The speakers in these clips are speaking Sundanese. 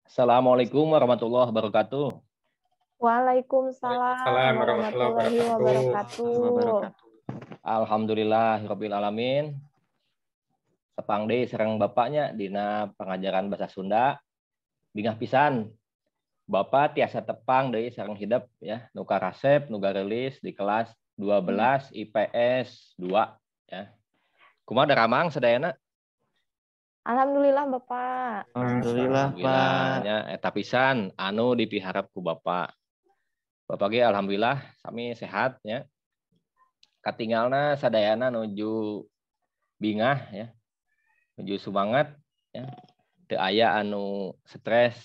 Assalamualaikum warahmatullahi wabarakatuh. Waalaikumsalam warahmatullahi wabarakatuh. Alhamdulillahirabbil alamin. Tepang deui sareng bapaknya dina pengajaran bahasa Sunda. Bingah pisan. Bapak tiasa tepang deui sareng hidep ya, nu karasep, nu gareulis di kelas 12 IPS 2 ya. Kumaha daramang sadayana? Alhamdulillah Bapak. Alhamdulillah Pak. Ya, eta pisan anu dipiharap ku Bapak. Bapak ge alhamdulillah sami sehat ya. Katingalna sadayana nuju bingah ya. Nuju semangat ya. Teu aya anu stres,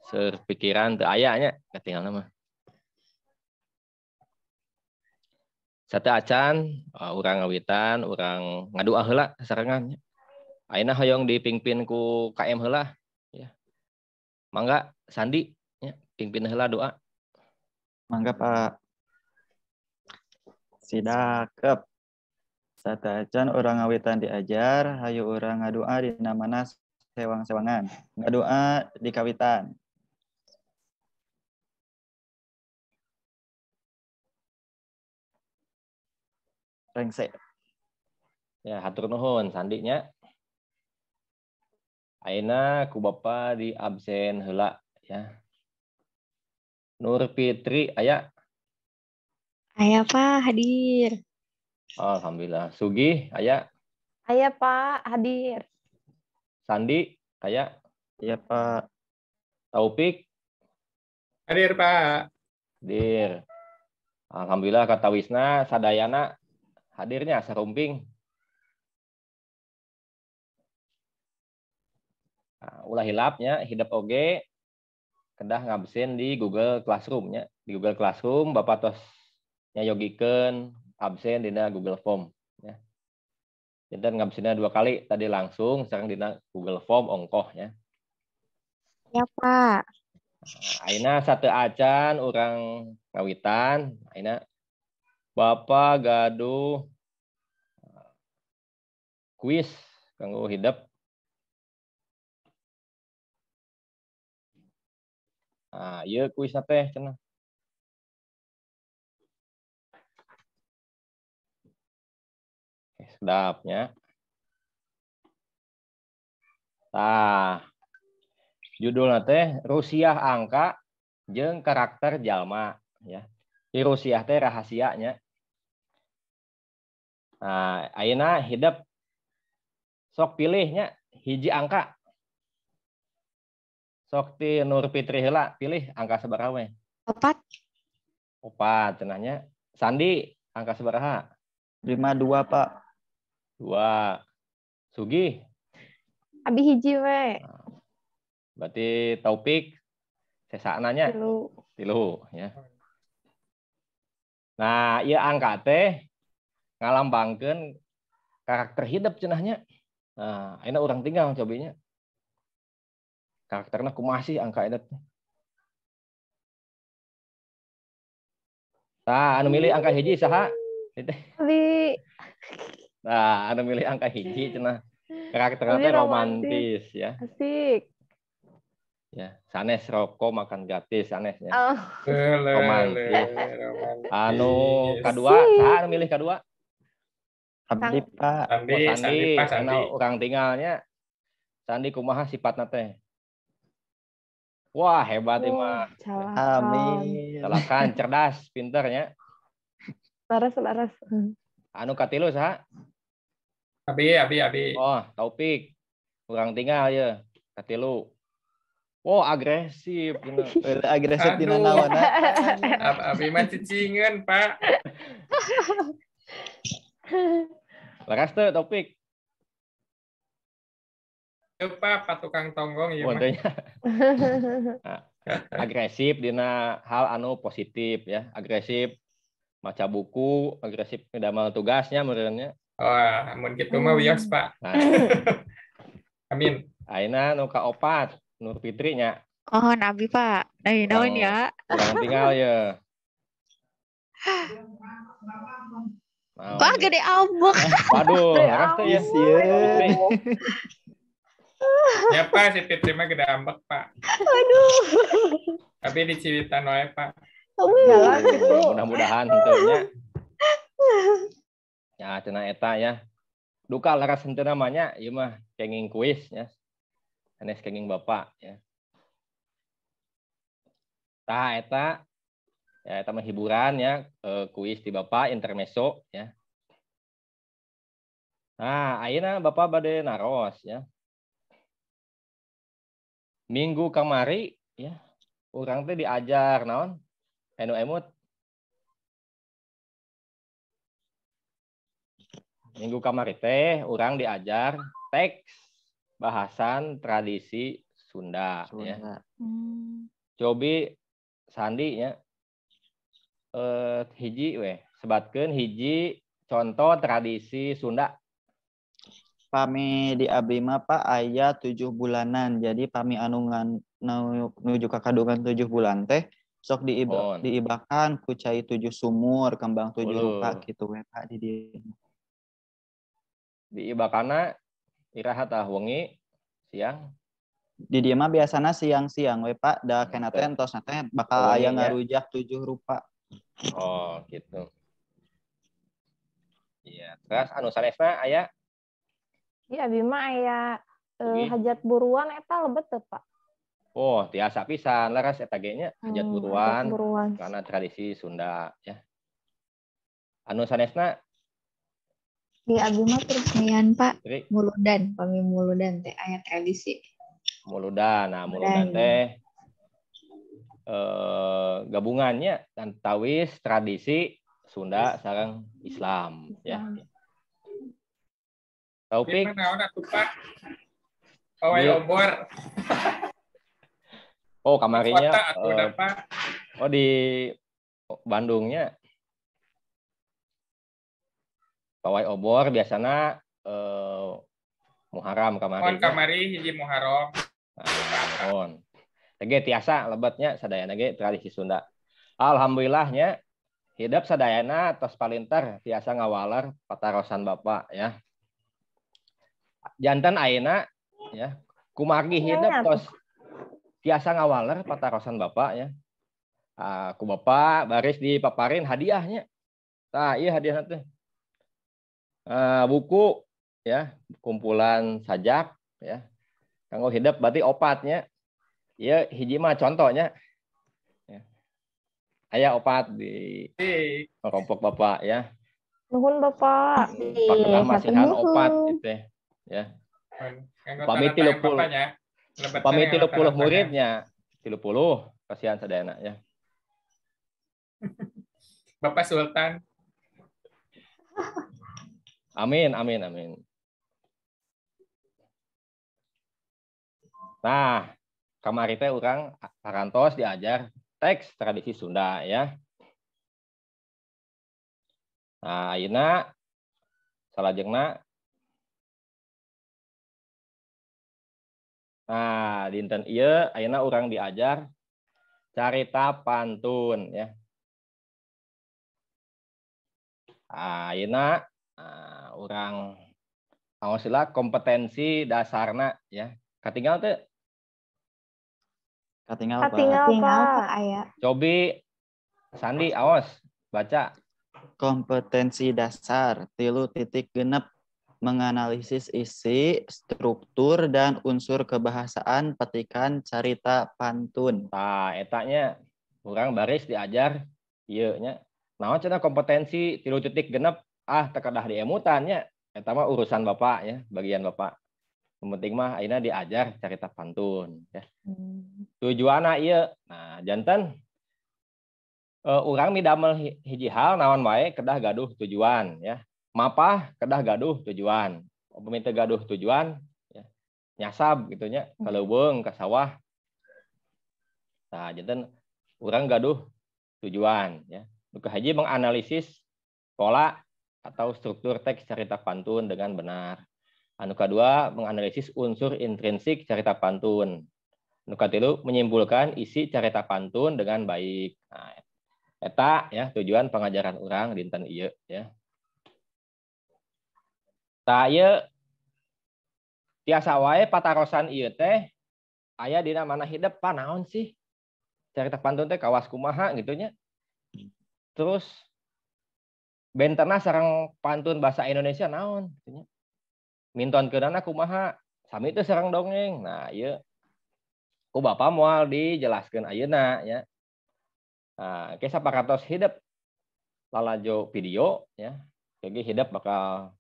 seur pikiran teu aya nya katingalna mah. Sateu acan urang ngawitan, urang ngadua heula sasarengan nya. Ayeuna hoyong dipingpin ku KM heula ya. Mangga Sandi ya, pingpin heula doa. Mangga Pak. Sidakep. Sateuacan urang ngawitan diajar, hayu urang ngadua dina mana sewang-sewangan. Ngadua di kawitan. Rengse. Ya, hatur nuhun Sandi nya. Ayeuna ku Bapa di absen heula ya. Nur Fitri aya? Aya Pak, hadir. Alhamdulillah. Sugi aya? Aya Pak, hadir. Sandi aya? Iya Pak. Taufik? Hadir Pak. Hadir. Alhamdulillah kata Wisna sadayana hadirnya sarumping. Nah, ulah hilapnya hidep oge kedah ngabsen di Google Classroom nya. Di Google Classroom Bapak tos nyayogikeun absen dina Google Form ya. Janten ngabsenna 2 kali, tadi langsung sekarang dina Google Form ongkoh ya. Ya Pak. Nah, ayeuna sateu acan urang ngawitan, ayeuna Bapak gaduh kuis kanggo hidep. Nah, ieu kuisna teh cenah. Oke, sedapnya. Tah. Judulna teh Rusiah angka jeung karakter jalma ya. Di Rusiah teh rahasianya. Nah, ayeuna hidep sok pilihnya hiji angka. Sok ti Nur Fitri heula pilih angka sabaraha we? 4. 4 cenahnya. Sandi angka sabaraha? 52 Pak. 2. Sugi? Abi hiji we. Nah, berarti Taufik sesana nya? 3. 3 ya. Nah, ieu angka teh ngalambangkeun karakter hidup cenahnya. Nah, ayeuna urang tinggal cobinya. Karakterna kumaha sih angka eta teh? Tah, anu milih angka hiji saha? Abi. Nah, anu milih angka hiji cenah. Karakterna teh romantis ya. Asik. Ya, sanes rokok makan gratis sanes ya. Oh. Romantis. Anu kadua, saha anu milih kadua? Abdi Pak. Sandi, oh, Sandi, Pak, Sandi. Anu urang tinggalnya. Sandi kumaha sifatna teh? Wah, hebat ieu mah. Amin. Calakan, cerdas, pinternya. Laras, laras. Anu katilu saha? Abi, abi, abi. Oh, Taufik. Urang tinggal ya, katilu. Wah, agresif. Agresif dina naonna. Abi mah cicingeun, Pak. Laras teu Taufik. Pak, Pak tukang tonggong ieu mah. Nah, agresif dina hal anu positif ya, agresif maca buku, agresif ngedamal tugasnya meureunnya. Wah, mun kitu mah wios, Pak. Nah. Amin. Ayeuna nu kaopat, Nur Fitri nya. Oh, nabi Pak. Nah, naon ya. Urang tinggal ya. Wah, gede ambek. Waduh, laras teh ya. Ya Pak, si Fitri mah gede ambek Pak. Aduh. Tapi diciwitan wae Pak. Jalan gitu. Mudah-mudahan tentunya. Ya cenah eta ya. Duka laras henteu namanya ieu mah kenging kuis ya. Sanes kenging bapak ya. Tah eta ya eta mah hiburan ya, kuis di bapak intermezzo ya. Nah, ayeuna bapak bade naros ya. Minggu kamari ya, urang teh diajar naon? Anu emut. Minggu kamari teh urang diajar teks bahasan tradisi Sunda, ya. Cobi Sandi ya. Hiji weh, sebatkeun hiji contoh tradisi Sunda. Pami di abdi mah Pak aya 7 bulanan. Jadi pami anu nuju ka kandungan 7 bulan teh sok diibakan ku cai 7 sumur, kembang 7 rupa gitu we Pak di dieu. Diibakana iraha tah wengi siang. Di dieu mah biasana siang-siang we Pak, da kena teh entosna teh bakal aya ngarujak 7 rupa. Oh, gitu. Iya, terus anu sanesna aya? Iya, abi mah aya hajat buruan eta lebet teu, Pak? Oh, tiasa pisan leres eta ge nya hajat buruan, karena tradisi Sunda ya. Anu sanesna? Di abi mah peresmian, Pak. Muludan, pami muludan teh aya tradisi. Muludan, nah muludan teh gabungannya tawis tradisi Sunda sareng Islam ya. Taufik. Pawai obor. Oh, kamarinya. Oh, di Bandungnya. Pawai obor biasana Muharram kamari. Kamari hiji Muharram. Nah, tege tiasa lebetnya sadayana ge tradisi Sunda. Alhamdulillahnya hidap sadayana tos palintar tiasa ngawalar patarosan bapak ya. Jantan ayeuna ya kumargi hidap tos tiasa ngawaler patarosan bapak ya. Ku bapak baris dipaparin hadiahnya. Tah ieu hadiahna teh. Buku ya, kumpulan sajak ya. Kanggo hidep berarti opatnya. Ieu hiji mah contohnya. Ya. Aya opat di kelompok bapak ya. Nuhun bapak. Paketah masihan opat itu ya. Pami 30. Pami 30 muridnya, 30 kasihan sadayana ya. Bapak Sultan. Amin amin amin. Nah, kamari teh urang parantos diajar teks tradisi Sunda ya. Nah, ayeuna salajengna. Nah, dinten ieu ayeuna urang diajar carita pantun ya. Nah, ayeuna urang aosila kompetensi dasarna ya. Katinggal teu? Katinggal, Pak. Katinggal, Pak. Aya. Cobi Sandi aos baca. Kompetensi dasar 3.6 menganalisis isi, struktur dan unsur kebahasaan petikan carita pantun. Tah eta nya urang baris diajar ieu nya. Naon cenah kompetensi 3.6 ah teu kedah diemutan nya. Eta mah urusan bapak ya, bagian bapak. Yang penting mah ayeuna diajar carita pantun ya. Tujuanna ieu. Nah, janten urang midamel hiji hal naon wae kedah gaduh tujuan ya. Mapah kedah gaduh tujuan. Upami teu gaduh tujuan ya, nyasab gitu nya, ka leuweung ka sawah. Nah, janten urang gaduh tujuan ya. Nu kahiji menganalisis pola atau struktur teks carita pantun dengan benar. Anu kadua menganalisis unsur intrinsik carita pantun. Anu katilu menyimpulkan isi carita pantun dengan baik. Nah, eta ya tujuan pengajaran urang dinten ieu ya. Tah ieu Tiasa wae patarosan ieu teh aya dina mana hidep pa naon sih? Carita pantun teh kawas kumaha gitu nya. Terus bentena sareng pantun bahasa Indonesia naon gitu nya. Mintonkeunana kumaha? Sami teu sareng dongeng. Nah, ieu ku Bapak moal dijelaskeun ayeuna ya. Nah, ke saparatos hidep lalajo video ya. Jadi hidep bakal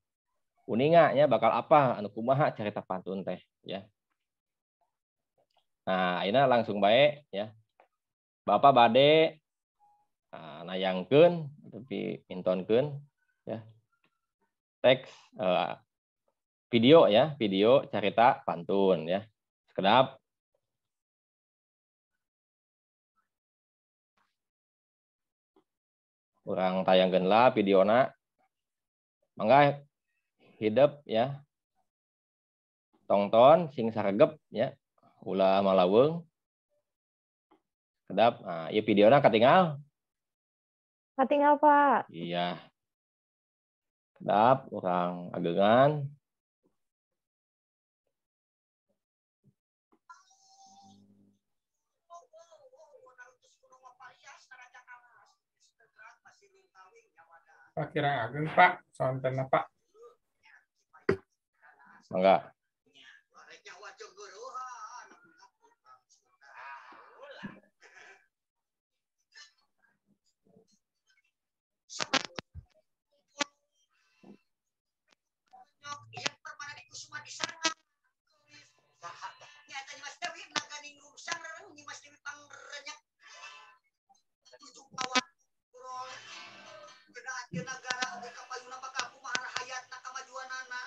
uninga nya bakal apa anu kumaha carita pantun teh ya. Nah, ayeuna langsung bae ya. Bapak bade nayangkeun tapi mintonkeun ya. Teks video ya, video carita pantun ya. Sekedap urang tayangkeun lah videona. Mangga hidep ya. Tongton sing saregep ya. Ulah malaweung. Kedap. Nah, ieu videona katingal. Katingal, Pak. Iya. Kedap urang ageungan. Pak Kirang Agung, Pak. Sontena, Pak. Mangga. Negara oge kapayuna bakal kumaha hayatna kamajuanana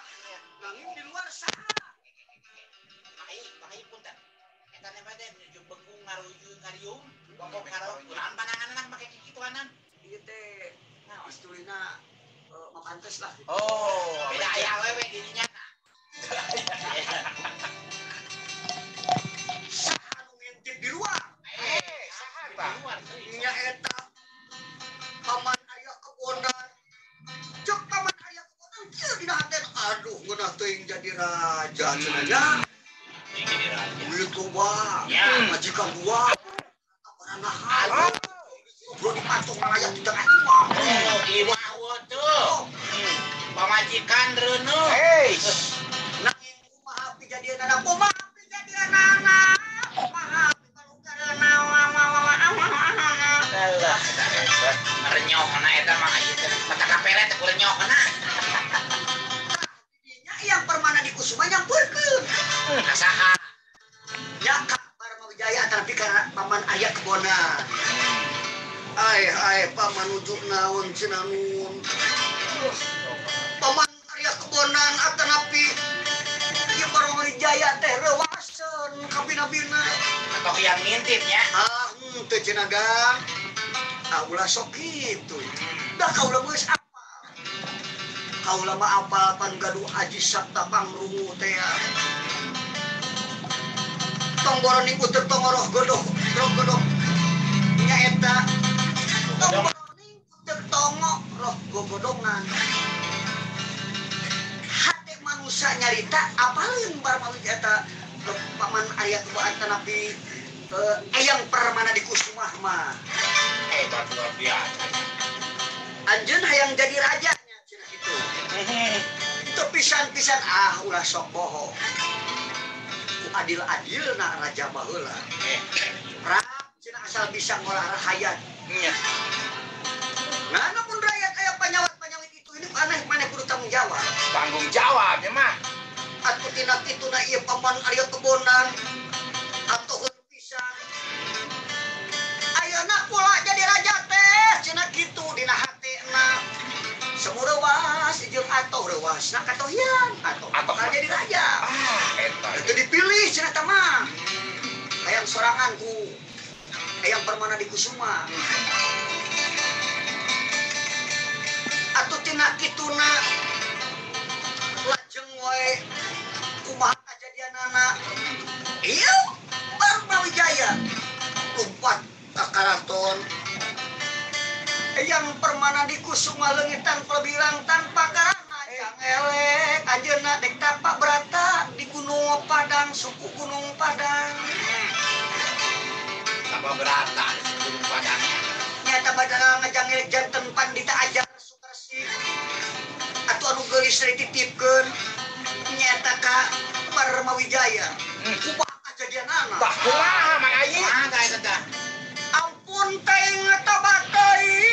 nanging di luar saha ai punten eta teh mah teh nuju bengkung ngaruju ngariung bongkok ngaraung kunaon pananganan make kikituanan ieu teh istulina mapantes lah. Oh, beda aya awewe dirinya. Saha nu ngintip di luar? Saha tah? Nya eta paman Arya Kebonan. Cek paman Arya Kebonan kieu dina hatena aduh ngeunah teuing jadi raja cenah nya. Jadi raja. Duit loba, majikan dua, baranahan. Bro dipatok malayat di tengah imah. Oh, imah tuh. Pamajikan reuneuh. Hei. Nanging kumaha pijadianana? Kumaha pijadianana? Kumaha pipalukarana? Alah, eta renyohna eta mah ieu teh. Mata kapele teh renyohna. Dinya yang Permana di Kusuma nyamperkeun. Ka saha? Ya ka Barmawijaya tapi ka paman Arya Kebonan. Ai ai paman nuju naon cenah nun. Paman Arya Kebonan atanapi ieu Barmawijaya teh reuwaseun kabina-bina. Atau yang ngintip nya. Ah henteu cenah gang. Ah ulah sok kitu. Da kaula geus apal. Kaula mah apal pan gaduh aji sabta pangrungu teh. Tong boroning uteur tongoroh godoh roh godoh. Nya eta tong boroning uteur tongo roh gogodongan. Hate manusia nyarita apaleun Barmawijaya eta paman Arya Kebonan tanapi Eyang Permana di Kusumah mah. Hebat luar biasa. Anjeun hayang jadi rajanya cenah kitu. Itu pisan-pisan ah ulah sok bohong. Ku adil-adilna raja baheula. Rap cenah asal bisa ngolah rahayat. Nya. Nah, namun rakyat aya panyawat-panyawit itu ini aneh maneh kudu tanggung jawab. Tanggung jawab ya mah. Atuh tina kituna ieu paman Arya Kebonan atuh pisan. Ayeuna kula jadi raja teh cenah kitu dina hatena. Semua reuwas jeung atoh reuwasna katohian atoh bakal jadi raja. Ah, eta. Itu dipilih cenah tah mah. Hayang sorangan ku Eyang Permana di Kusuma. Atuh tina kituna lajeng wae kumaha kajadianana. Ieu Barmawijaya lumpat ka karaton. Eyang Permana di Kusuma leungit tanpa bilang tanpa karana. Elek anjeunna dek tapa berata di Gunung Padang, suku Gunung Padang. Tapa berata di Gunung Padang. Nyata badana ngajangel janten pandita ajar Sukarsi. Atuh anu geulis dititipkeun nyata ka Barmawijaya. Kumaha kajadianana? Tah kumaha Mang Ayi? Kumaha tah eta tah? Ampun teh ngetobat deui.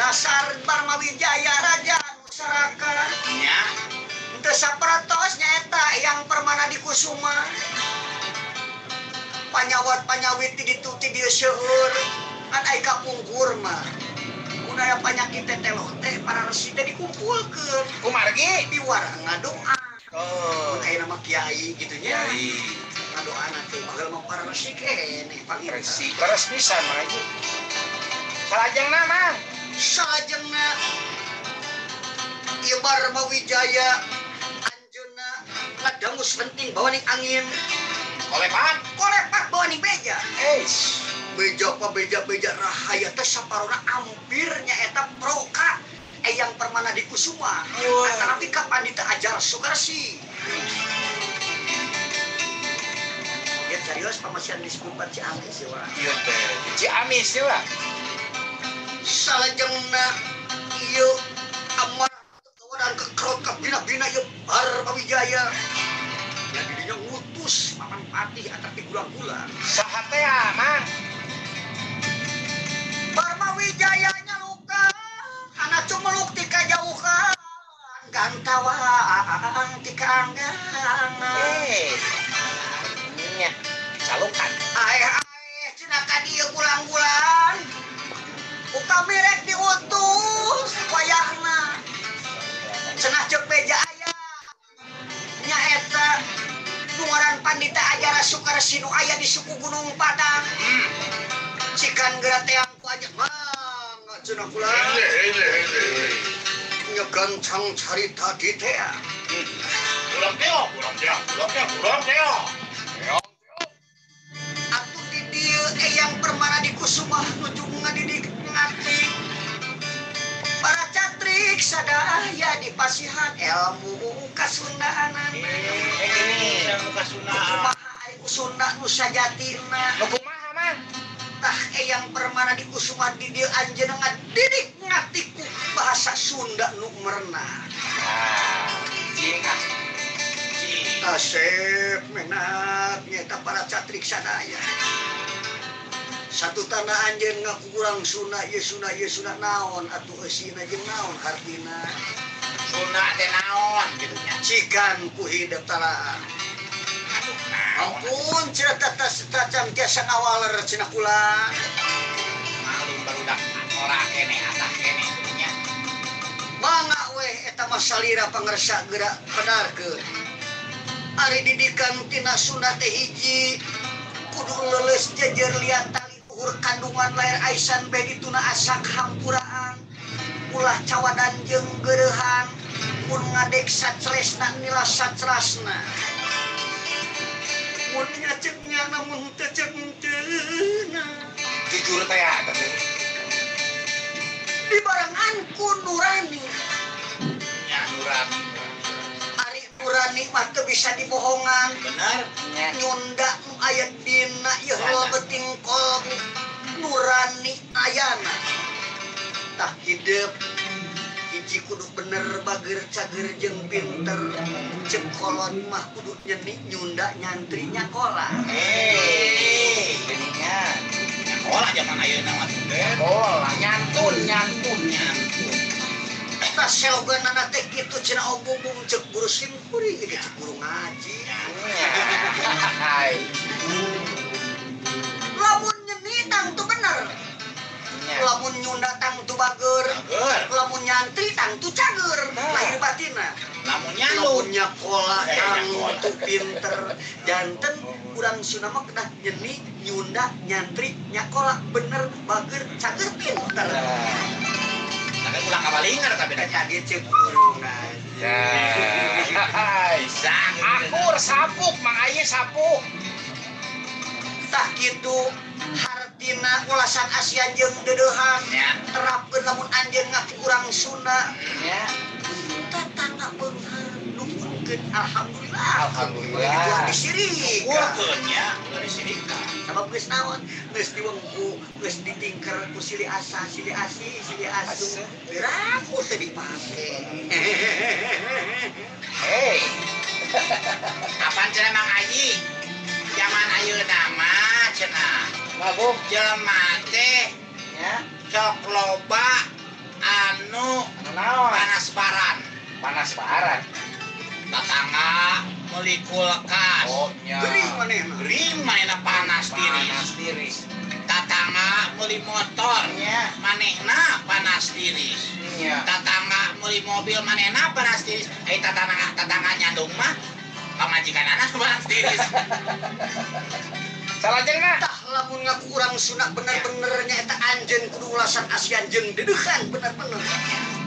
Dasar Barmawijaya raja nu saraka. Nya. Teu sapertos nyaeta Eyang Permana di Kusuma. Panyawat panyawit ti ditu ti dieu seueur ngan ai kapungkur mah. Mun aya panyakit teh teh para resi teh dikumpulkeun. Kumargi piwarang ngadoa. Oh, mun aya nama kiai kitu nya. Kiai ngadoana teh baheula mah para resi keneh panggil. Resi leres pisan Mang Ayi. Salajengna Mang. Salajengna ieu Barmawijaya anjeunna ngadangus penting bawa ning angin. Kolepat, kolepat bawa ning beja. Eish. Beja pa beja beja rahaya teh saparona ampir nyaeta proka Eyang Permana di Kusuma. Tapi ka pandita ajar Sukarsi. Ya serius pamasian disebut Ciamis ya. Ieu teh Ciamis ya. Salajengna ieu amarah kawaran kekerot ka bina-bina ieu Barmawijaya. Ya didinya ngutus Paman Patih antar ti gulang-gulang. Saha teh Mang? Barmawijaya nya luka anak cumeluk ti kajauhan gantawang ti kaanggangan. Nya salukan. Aeh aeh cenah ka dieu gulang-gulang. Upami rek diutus wayahna. Cenah ceuk beja aya. Nyaeta nu ngaran pandita ajar Sukarsi nu aya di suku Gunung Padang. Cikan geura teang ku aja mangga cenah kula. Nyegancang carita di teh. Ulang teo, ulang teo, ulang teo, ulang teo. Atuh di dieu Eyang Permana di Kusuma nuju ngadidik ngati. Para catrik sadaya dipasihan ilmu kasundaanana. Gini ilmu kasundaan. Kumaha ari Sunda nu sajatina? Nu kumaha Mang? Tah Eyang Permana di Kusuma di dieu anjeunna ngadidik ngati ku bahasa Sunda nu merenah. Ah, cing ah. Asep menat nyata para catrik sadaya. Satu tanah anjeun ngaku kurang Sunda ieu Sunda ieu Sunda naon atuh eusina jeung naon hartina. Sunda teh naon kitu nya. Cikan ku hidep talaah. Aduh naon. Ampun cenah tatas tacan tiasa ngawaler cenah kula. Malum barudak ora keneh atah keneh kitu nya. Mangga weh eta mah salira pangersa geura pedarkeun. Ari didikan tina Sunda teh hiji kudu leuleus jejer lian tali luhur kandungan lahir aisan be dituna asak hampuraan ulah cawadan jeung geureuhan mun ngadek sacelesna nila sacerasna mun nyaceknya namun teu ceuk teuna jujur teh eta teh dibarengan ku nurani nya nurani ari nurani mah teu bisa dibohongan. Bener nya. Nyunda nu aya dina ieu lebeting kolbu nurani ayana. Tah hidup hiji kudu bener bager cager jeung pinter. Ceuk kolot mah kudu nyeni nyunda nyantri nyakola. Geuningan. Nyakola zaman ayeuna mah teh. Nyakola nyantun nyantun nyantun. Tah seloganana teh kitu cenah obubung ceuk guru sim kuring ge ceuk guru ngaji. Lamun nyeni tangtu bener. Lamun nyunda tangtu bager. Lamun nyantri tangtu cager. Lahir batinna. Lamun nyalun Lamun nyakola tangtu pinter. Janten urang Sunda mah kedah nyeni nyunda nyantri nyakola bener bager cager pinter. Tapi ulah kabalingar tapi dah. Eta ge ceuk guru ngaji. Akur sapuk Mang Ayi sapuk. Tah kitu harta Tina ulasan asian jeung deudeuhan terapkeun lamun anjeun ngaku urang Sunda nya. Tatangga beunghar nuhunkeun alhamdulillah. Alhamdulillah. Ulah disirik. Syukurkeun nya, ulah disirikan. Sabab geus naon? Geus diwengku, geus ditingker ku silih asah, silih asih, silih asuh. Piraku teu dipake. Hei. Kapan cenah Mang Aji? Zaman ayeuna mah cenah. Mabuk jelema teh nya sok loba anu naon? Panas baran. Panas baran. Tatangga meuli kulkas. Oh nya. Gering manehna. Gering manehna panas tiris. Panas tiris. Tatangga meuli motor nya manehna panas tiris. Nya. Tatangga meuli mobil manehna panas tiris. Ai tatangga nyandung mah pamajikanana panas tiris. Salajengna tah lamun ngaku urang Sunda bener-bener nya eta anjeun kudu ulasan asian jeung deudeuhan bener-bener.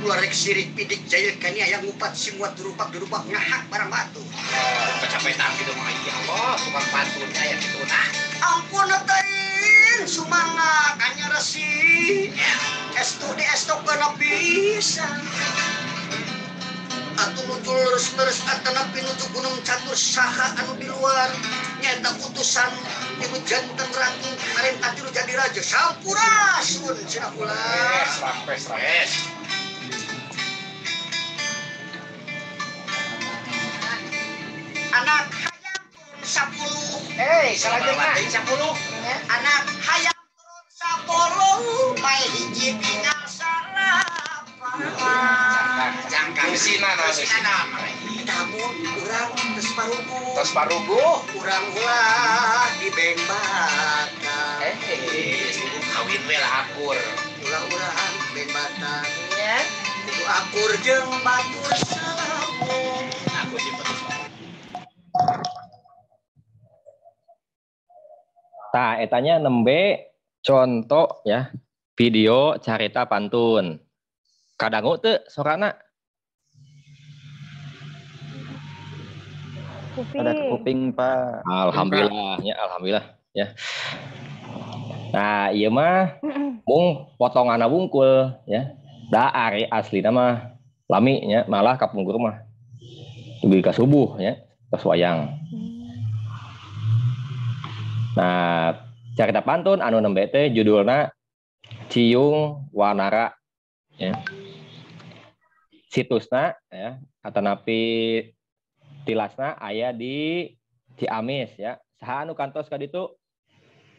Ulah rek sirik pidik jahil kania yang ngupat simuat durupak durupak ngahak barang batu. Kecapean gitu mah ya Allah, tukang pantun aya kitu nah. Ampun teuing sumangga kanya resi. Estu di estu kana pisan. Atuh nuju leres-leres atanapi nuju Gunung Catur saha anu di luar nyaeta utusan ibu janten ratu marentah tilu jadi raja sampurasun cenah ulah. Rampes rampes. Anak hayang turun 10. Hei, salajengna 10. Anak hayang turun 10 mae hiji tinggal salapan. Cangkang sina namun urang tos paruguh. Tos paruguh. Urang ulah di beng batang. Kawin we lah akur. Ulah urang beng batang. Nya. Kudu akur jeung batur salamun. Aku sih petus. Tah etanya nembe contoh ya video carita pantun. Kadangu teu sorana? Kuping. Ada kuping, Pak. Alhamdulillah ya, alhamdulillah ya. Nah, ieu mah mung potonganna wungkul ya. Da ari aslina mah lami nya, malah kapungkur mah dugi ka subuh nya, tos wayang. Nah, carita pantun anu nembe teh judulna Ciung Wanara ya. Situsna ya atanapi tilasna aya di Ciamis ya. Saha anu kantos ka ditu?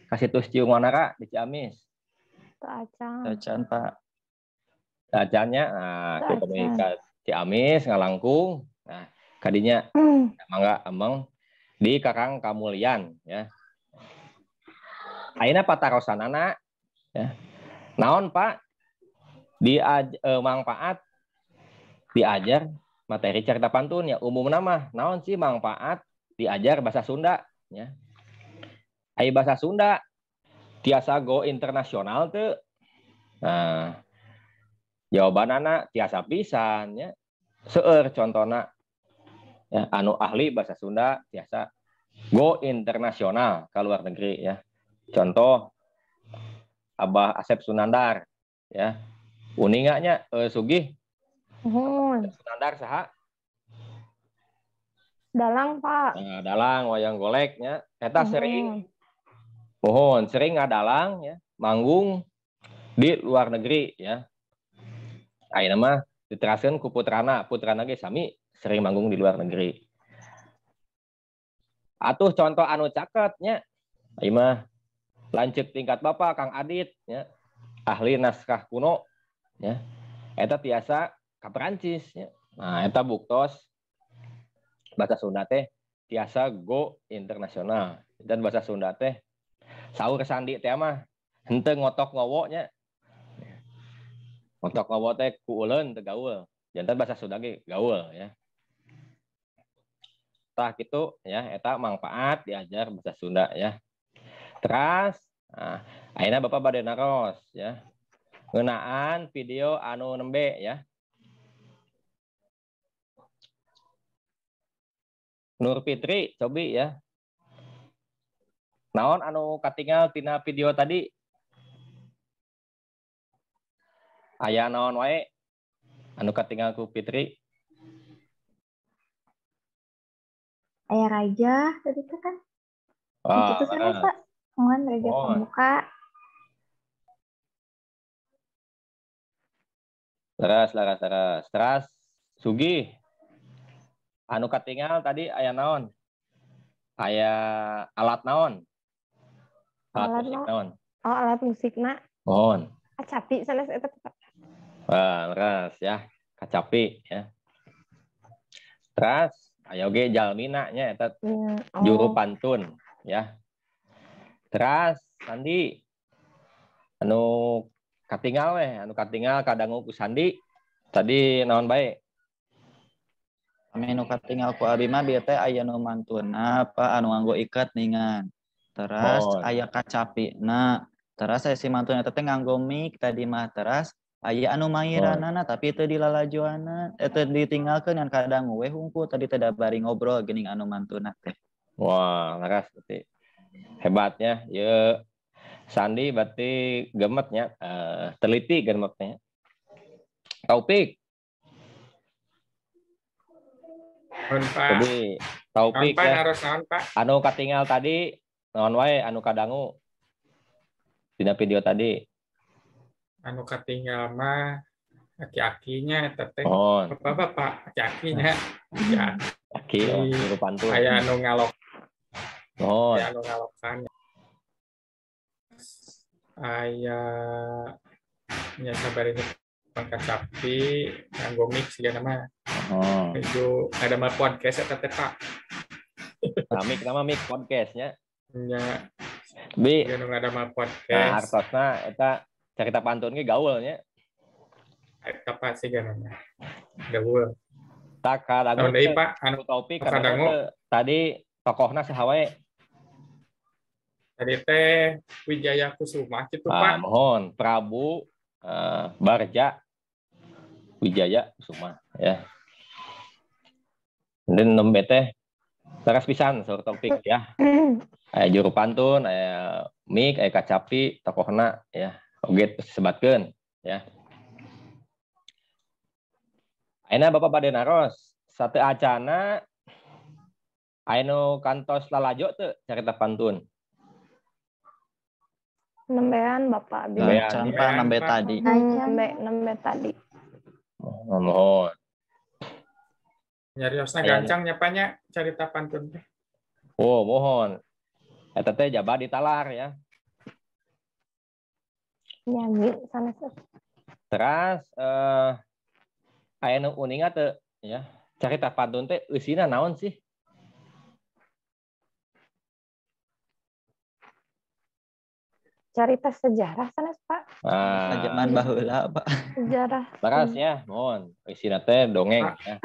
Ka situs Ciung Wanara di Ciamis. Teu acan. Teu acan, Pak. Teu acannya. Nah, kita ka Ciamis ngalangkung. Nah, kadinya mangga ameng di Karang Kamulyan ya. Ayeuna patarosanana ya. Naon, Pak? Manfaat diajar materi carita pantun ya umumna mah naon sih manfaat diajar bahasa Sunda ya. Ai bahasa Sunda tiasa go internasional teu? Nah, jawabanana tiasa pisan ya. Seueur contona ya anu ahli bahasa Sunda tiasa go internasional ke luar negeri ya. Contoh Abah Asep Sunandar ya. Uninga nya Sugih. Sunandar saha? Dalang, Pak. Nah, dalang wayang golek nya. Eta sering mohon sering ngadalang ya, manggung di luar negeri ya. Ayeuna mah diteraskeun ku putrana, putrana ge sami sering manggung di luar negeri. Atuh contoh anu caket nya. Ieu mah lanceuk tingkat bapak Kang Adit ya, ahli naskah kuno ya. Eta tiasa ka Perancis ya. Nah, eta buktos bahasa Sunda teh tiasa go internasional. Dan bahasa Sunda teh saur sandi teh mah henteu ngotok ngowo nya. Ngotok ngowo teh ku uleun teu gaul. Jantan bahasa Sunda ge gaul ya. Tah kitu ya, eta manfaat diajar bahasa Sunda ya. Teras, nah, ayeuna Bapak bade naros ya. Ngeunaan video anu nembe ya. Nur Fitri cobi ya. Naon anu katingal tina video tadi? Aya naon wae anu katinggal ku Fitri? Aya raja tadi teh kan. Wah, Kitu sanes Pak. Mohon raja pembuka. Leres, leres, leres. Teras Sugih. Anu katinggal tadi aya naon? Aya alat naon? Alat musik naon? Oh, alat musikna. Mohon. Kacapi sanes eta Pak. Wah, leres ya. Kacapi ya. Teras aya oge jalmina nya eta juru pantun ya. Teras Sandi anu katingal weh, anu katingal kadangu ku Sandi tadi naon bae? Anu katingal ku abi mah bieu teh aya nu mantuna apa anu nganggo iket ningan. Teras aya kacapina. Teras aya si mantuna teh nganggo mic tadi mah teras aya anu mairanana tapi teu dilalajoana, teu ditinggalkeun ngan kadangu we hungkul tadi teh da bari ngobrol geuning anu mantuna teh. Wah, leres berarti. Hebatnya ieu Sandi berarti gemetnya, teliti gemetnya. Taufik. Jadi Taufik ya. Pak. Anu katingal tadi naon wae anu kadangu dina video tadi. Anu katingal mah aki-akinya eta teh. Bapak-bapak aki-akinya. Aki juru pantun. Aya anu ngalok. Aya anu ngalokan. Aya nya sabari kacapi nganggo mic siga nama. Itu ada mah podcast eta teh Pak. Nah, mic nama mic podcastnya. Nya. Bi. Anu ada mah podcast. Nah, artosna eta cerita pantun ge gaul nya. Eta Pak siga nama. Gaul. Tak kadangu deui Pak anu Taufik kadangu tadi tokohna saha wae? Tadi teh Wijaya Kusuma kitu Pak. Mohon Prabu Barja Wijaya Kusuma ya. Dan nembe teh teras pisan saur topik ya. Aya juru pantun, aya mic, aya kacapi, tokohna ya. Oge sebatkeun ya. Ayeuna Bapak bade naros, satu acana aya nu kantos lalajo teu carita pantun. Nembean Bapak abi. Nembean nembe tadi. Nembe tadi. Mohon. Nyariosna gancang nya Pak nya carita pantun teh. Oh, mohon. Eta teh jaba ditalar ya. Nyanyi sanes. Teras aya nu uninga teu ya. Carita pantun teh eusina naon sih? Carita sejarah sanes Pak. Zaman baheula Pak. Sejarah. Leres ya, mohon. Isina teh dongeng ya.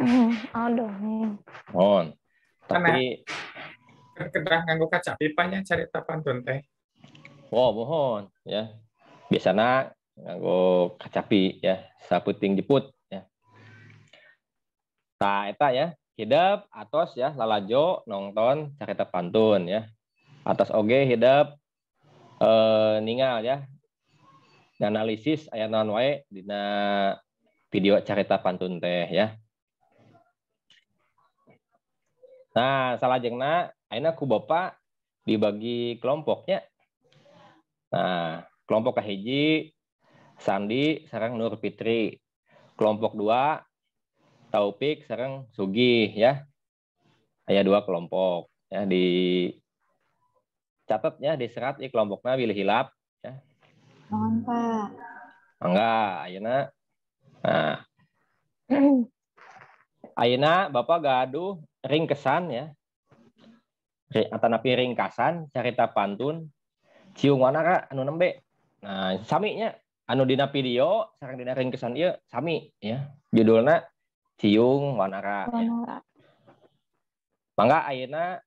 Oh, dongeng. Mohon. Tapi kedah nganggo kacapi Pak nya carita pantun teh. Oh, mohon ya. Biasana nganggo kacapi ya, saputing jeput ya. Tah eta ya, hidep atos ya lalajo nonton carita pantun ya. Atos oge hidep ningal ya analisis aya naon wae dina video carita pantun teh ya. Nah, salajengna ayeuna ku Bapak dibagi kelompoknya. Nah, kelompok kahiji Sandi sareng Nur Fitri. Kelompok 2 Taufik sareng Sugih ya. Aya dua kelompok ya di catat ya di serat ieu kelompokna bilih hilap ya. Mohon Pak. Mangga ayeuna. Nah. Ayeuna Bapak gaduh ringkesan ya. Atanapi ringkasan carita pantun Ciung Wanara anu nembe. Nah, sami nya anu dina video sareng dina ringkesan ieu sami ya. Judulna Ciung Wanara. Ya. Mangga ayeuna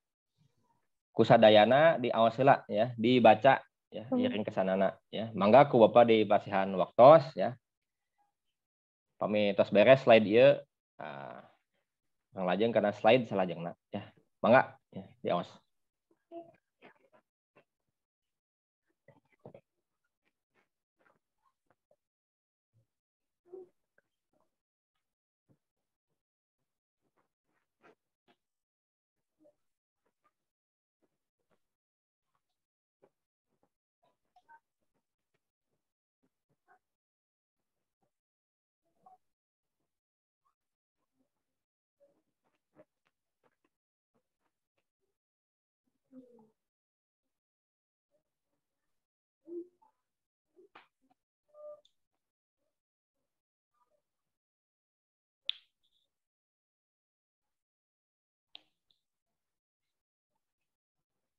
kusadayana diawas heula ya, dibaca ya, ringkesanana ya. Mangga ku Bapak dipasihan waktos ya. Pami tos beres slide ieu, nah, lajeng kana slide salajengna ya. Mangga ya, diawas.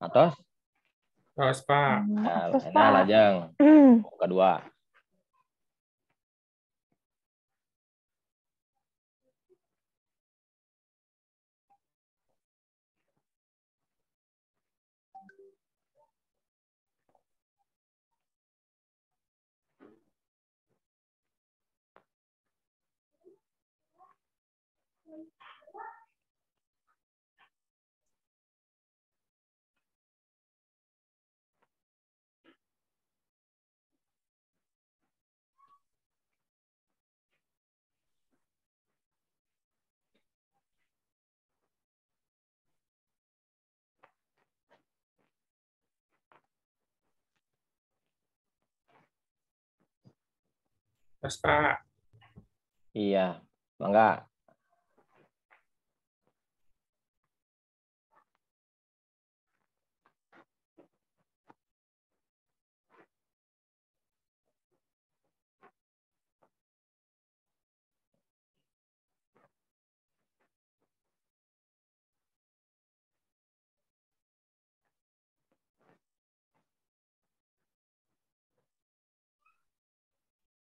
Atos? Atos, Pak. Atos, Nah, Pak. Lajeng. Kedua. Atos, Pak. Iya, mangga.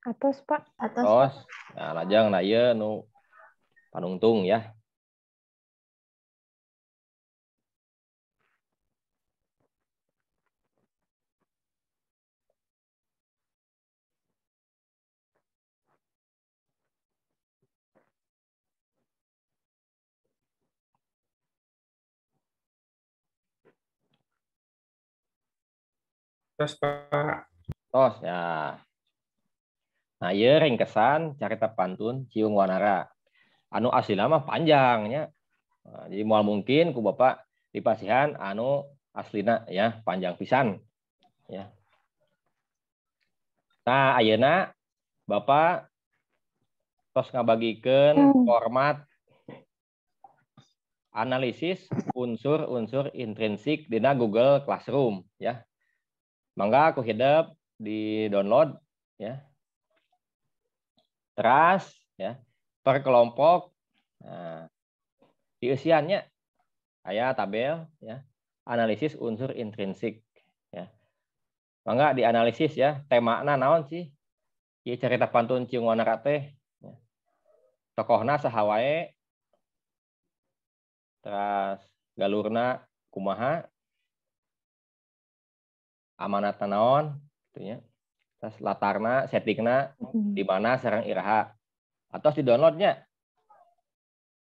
Atos, Pak. Atos. Tos. Nah, lajeng nah ieu nu panungtung ya. Tos, Pak. Tos ya. Nah, ieu ringkesan carita pantun Ciung Wanara. Anu aslina mah panjangnya. Nah, jadi moal mungkin ku Bapak dipasihan anu aslina ya, panjang pisan ya. Nah, ayeuna Bapak tos ngabagikeun format analisis unsur-unsur intrinsik dina Google Classroom ya. Mangga ku hidep di download ya. Teras ya, per kelompok. Nah, dieusiannya aya tabel ya, analisis unsur intrinsik ya. Mangga dianalisis ya, temana naon sih? Ieu carita pantun Ciung Wanara teh ya. Tokohna saha wae? Teras galurna kumaha? Amanatna naon gitu ya. Terus latarna, settingna di mana sareng iraha. Atau di downloadnya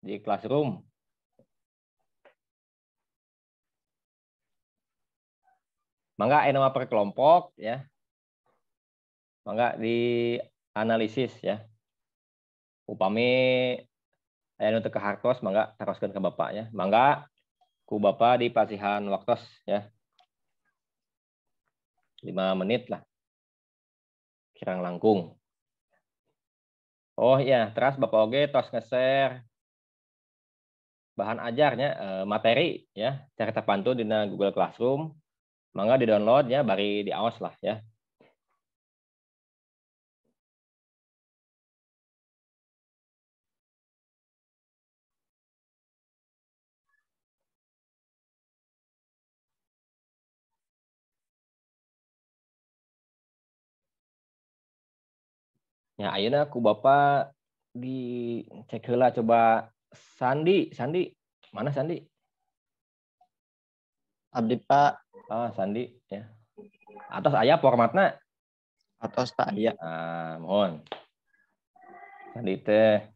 di Classroom. Mangga aya nama per kelompok ya. Mangga dianalisis ya. Upami aya nu teu kahartos mangga taroskeun ka Bapak ya. Mangga ku Bapak dipasihan waktos ya. 5 menit lah. Kirang langkung. Oh iya, teras Bapak oge tos nge-share bahan ajarnya materi ya, carita pantun dina Google Classroom. Mangga di-download ya, bari diaos lah ya. Ya, ayeuna ku Bapak dicek heula coba Sandi, Sandi. Mana Sandi? Abdi, Pak. Ah, Sandi ya. Atos aya formatna? Atos, Pak, aya. Ah, mohon. Sandi teh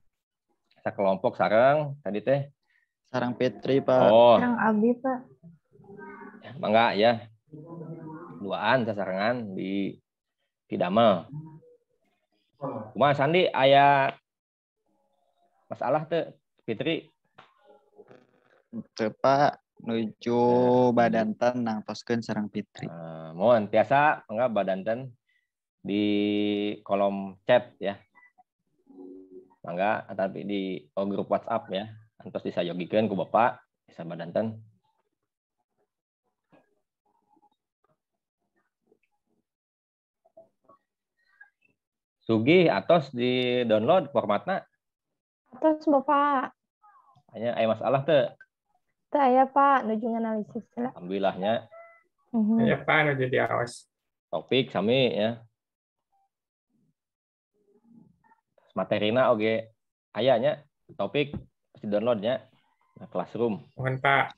sakelompok sareng Sandi teh sareng Fitri, Pak. Oh. Sareng abdi, Pak. Ya, mangga ya. Duaan sasarengan di pidamel. Kumaha Sandi aya masalah teu Fitri? Teu, Pak, nuju badanten nangtoskeun sareng Fitri. Mohon tiasa mangga badanten di kolom chat ya. Mangga tapi di grup WhatsApp ya. Antos disayogikeun ku Bapak bisa badanten. Sugih atos di download formatna? Atos, Bapak. Hanya aya masalah teu? Teu aya, Pak, nuju nganalisis lah. Alhamdulillahnya. Aya, Pak, nuju diawas. Topik sami ya. Materina oge aya nya, topik pasti download nya. Nah, classroom. Mohon, Pak.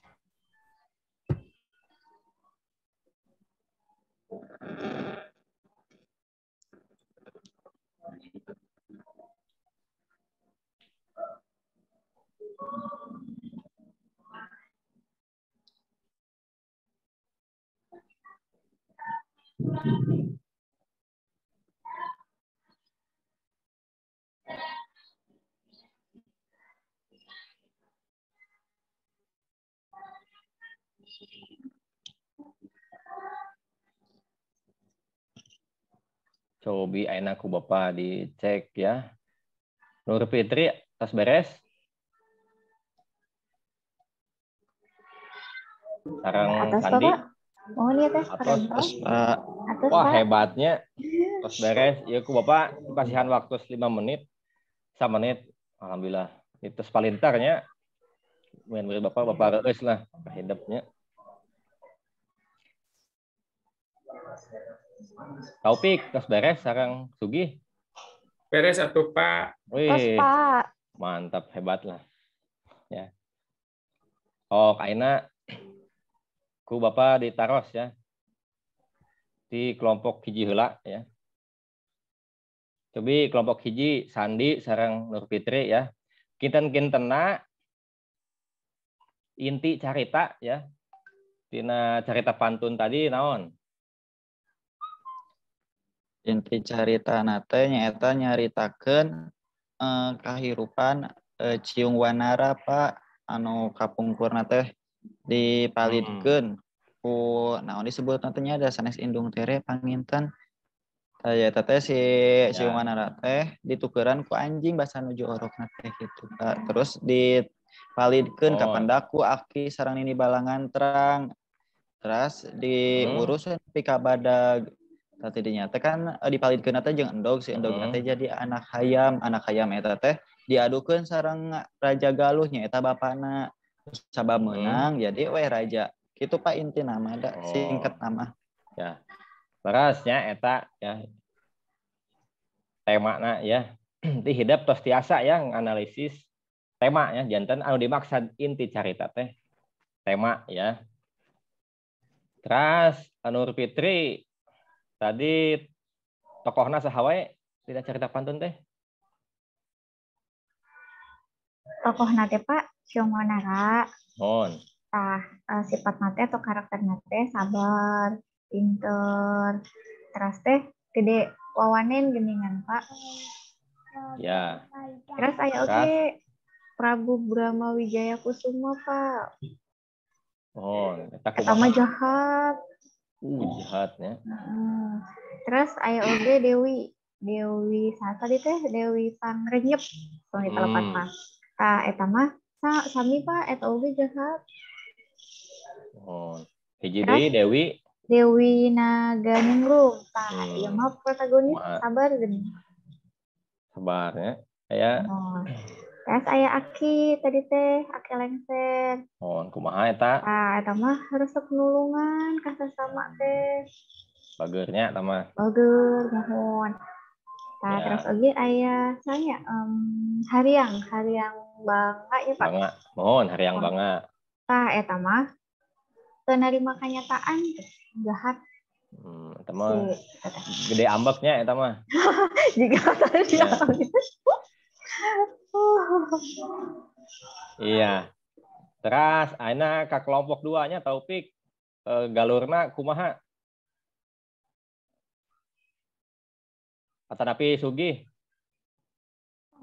Cobi ayeuna ku Bapak dicek ya. Nur Fitri tos beres? Sareng Atos, Sandi. Bapak. Mohon ya teh. Atos. Pak. Atos, Wah, Pak. hebatnya. Tos beres. Ieu ku Bapak kasihan waktu 5 menit. 1 menit. Alhamdulillah. Itu palintarnya. Murid Bapak, Bapak reueus lah hidupnya. Taufik, tos beres sareng Sugih. Beres atuh, Pak. Tos, Wih, Pak. mantap, hebat lah. Ya. Oh, ayeuna ku Bapak ditaros ya. Di kelompok hiji heula ya. Cobi kelompok hiji Sandi sareng Nur Fitri ya. Kinten-kintena inti carita ya. Tina carita pantun tadi naon? Inti caritana teh nyaeta nyaritakeun kahirupan Ciung Wanara, Pak, anu kapungkurna teh dipalidkeun ku naon disebutna teh nya da sanes indung tere panginten. Tah eta teh si Ciung Wanara teh ditukeran ku anjing basa nuju orokna teh kitu, Pak. Terus dipalidkeun ka pandaku aki sareng Nini Balangantrang. Terus diurus nepi ka badag. Tadi dinya teh kan dipalidkeun teh jeung endog, si endog teh jadi anak hayam eta teh diadukeun sareng Raja Galuh nya eta bapana. Sabab meunang jadi weh raja. Kitu Pak inti nama da singkat nama. Ya. Leres nya eta ya. Temana ya. Di hidep tos tiasa ya analisis tema ya janten anu dimaksud inti carita teh tema ya. Terus Nur Fitri tadi tokohna saha wae tidak cerita pantun teh? Tokohna teh Pak Ciung Wanara. Mohon. Tah sifatna teh atau karakterna teh sabar, pinter, terus teh gede wawanen geningan Pak. Ya. Terus aya oge Prabu Brama Wijaya Kusuma Pak. Oh, eta Eta mah jahat. Jahatnya. Terus aya oge Dewi saha tadi teh Dewi Pangrenyep tong ditelepat mah. Tah eta mah sami Pak eta oge jahat. Oh, hiji deui Dewi Naganingrum. Tah ieu mah protagonis sabar geuning. Sabar ya. Aya. Oh. Terus aya Aki tadi teh, Aki Lengser. Oh, kumaha eta? Tah eta mah resep nulungan ka sasama teh. Bageurnya eta mah. Bager, mohon. Tah Ya. terus oge aya saya Hariang, Hariang Bangga ya Pak. Bangga. Mohon Hariang Bangga. Tah eta mah teu narima kanyataan jahat. Eta mah gede ambeknya eta mah. Jika tadi Ya. Iya. Terus ayeuna ka kelompok 2 nya Taufik galurna kumaha? Atanapi Sugih?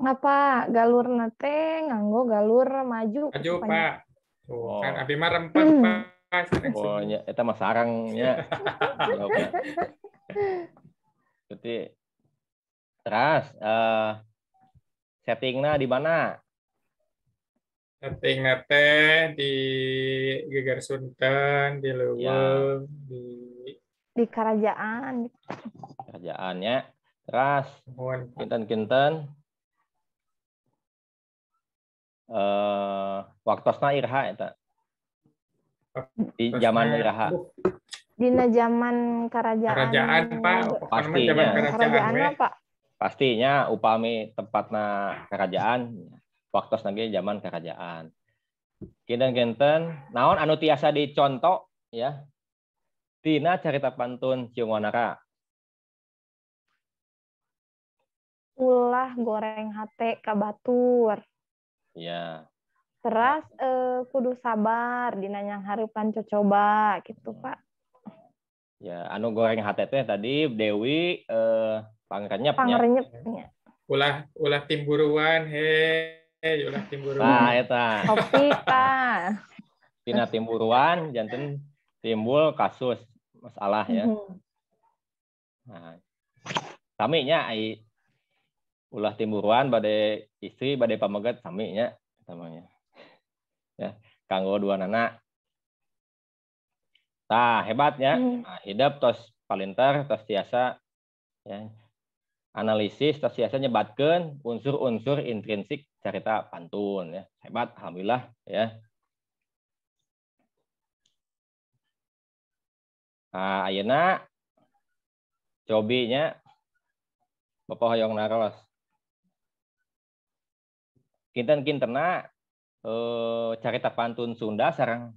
Ngapa galurna teh nganggo galur maju. Maju, Pak. Tuh, kan abi mah rempet, Pak. Oh, nya eta mah sarangnya. Berarti terus settingna di mana? Settingna teh di Geger Sunten, di Leuweung, di kerajaan. Kerajaannya. Terus kinten-kinten waktosna iraha eta? Di zaman iraha. Dina zaman kerajaan. Kerajaan, Pak. Pastinya. Zaman kerajaan, Pak. Pastinya upami tempatna kerajaan, waktosna ge zaman kerajaan. Kinten-kinten naon anu tiasa dicontoh ya. Tina carita pantun Ciung Wanara. Ulah goreng hate ka batur. Ya. Teras kudu sabar dina nyanghareupan cocoba gitu, Pak. Ya, anu goreng hate teh tadi Dewi pangrenyep. Pangrenyep nya. Ulah timburuan hei, ulah timburuan. Nah, eta. Kopi tah. Tina timburuan janten timbul kasus masalah ya. Nah, sami nya ai ulah timburuan bade istri bade pameget sami nya namanya. Ya, kanggo dua nana. Tah, hebatnya. Nah, hidup tos palinter tos tiasa ya. Analisis tos tiasa nyebatkeun unsur-unsur intrinsik carita pantun ya. Hebat, alhamdulillah ya. Nah, ayeuna cobinya Bapak hoyong naros. Kinten-kintena carita pantun Sunda sareng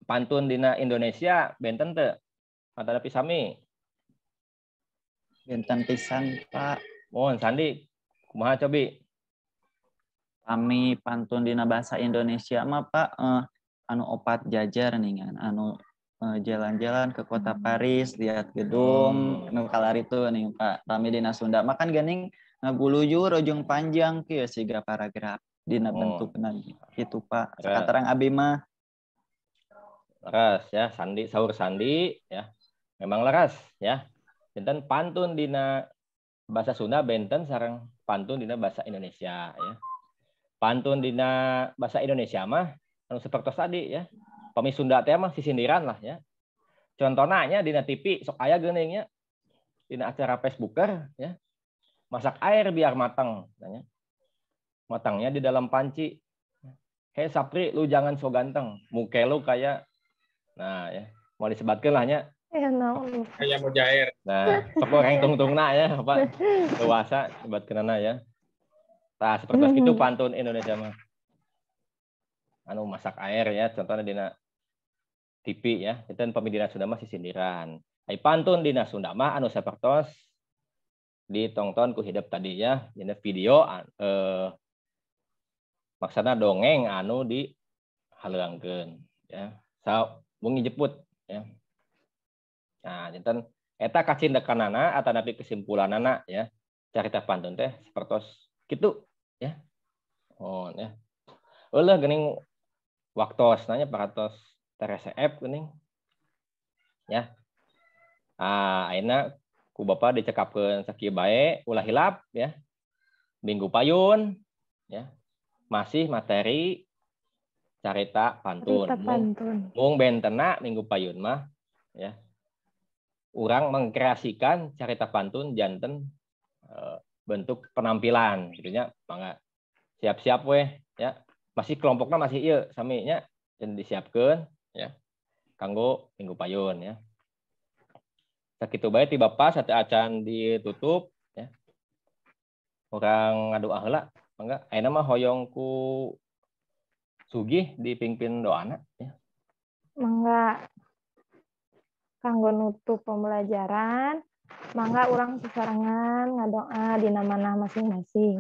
pantun dina Indonesia benten teu? Antara sami. Benten pisan, Pak. Mohon Sandi, kumaha cobi? Kami pantun dina bahasa Indonesia mah, Pak, anu opat jajar ningan, anu jalan-jalan ke kota Paris, lihat gedung, nu kalaritu nih, Pak. Kami dina Sunda mah kan geuning ngaguluyur ujung panjang kieu siga paragraf dina bentukna kitu, Pak. Sakaterang abi mah. Leres ya, Sandi saur Sandi ya. Memang leres ya. Benten pantun dina bahasa Sunda benten sareng pantun dina bahasa Indonesia ya. Pantun dina bahasa Indonesia mah anu sapertos tadi ya. Pami Sunda teh mah sisindiran lah ya. Contohna nya dina TV sok aya geuning nya. Dina acara Facebooker ya. Masak air biar matang tanya. Matangnya di dalam panci. Hei Sapri, lu jangan so ganteng. Muke lu kayak nah ya, mau disebatkeun lah nya. Ya, no. Kayak mujair. Nah, sok goreng tungtungna ya, Pak. Dewasa sebatkeunana ya. Tah, seperti itu pantun Indonesia mah. Anu masak air ya, contohnya dina TV ya. Itu pami dina Sunda mah sisindiran. Ai pantun dina Sunda mah anu sapertos ditongton ku hidup tadi ya, dina video maksana dongeng anu dihaleuangkeun ya. Sa wengi jeput ya. Nah, janten eta kacindekanana atanapi kesimpulanana ya. Carita pantun teh sapertos kitu ya. Oh ya. Eueuh geuning waktos nanya paratos TRSF geuning. Ya. Ah, ayeuna ku Bapak dicekapkeun sakieu bae ulah hilap ya. Minggu payun ya. Masih materi carita pantun. Carita pantun. Mung bentena minggu payun mah ya. Urang mengkreasikan carita pantun janten bentuk penampilan gitu nya, mangga siap-siap weh ya. Masih kelompokna masih ieu sami nya dan disiapkeun ya. Kanggo minggu payun ya. Sakitu bae ti Bapak sate acan ditutup ya. Urang ngadoa heula mangga ayeuna mah hoyong ku Sugih dipimpin doana ya. Mangga kanggo nutup pembelajaran, mangga urang sasarengan ngadoa dina manah masing-masing.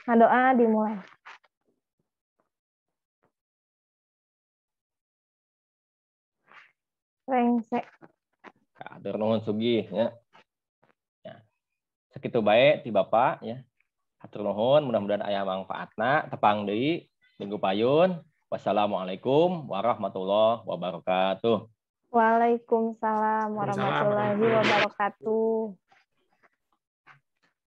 Ngadoa dimulai. Rengse. Atur nuhun Sugih ya. Ya. Sakitu bae ti Bapak ya. Atur nuhun, mudah-mudahan aya mangfaatna, tepang deui minggu payun. Wassalamualaikum warahmatullahi wabarakatuh. Waalaikumsalam warahmatullahi wabarakatuh.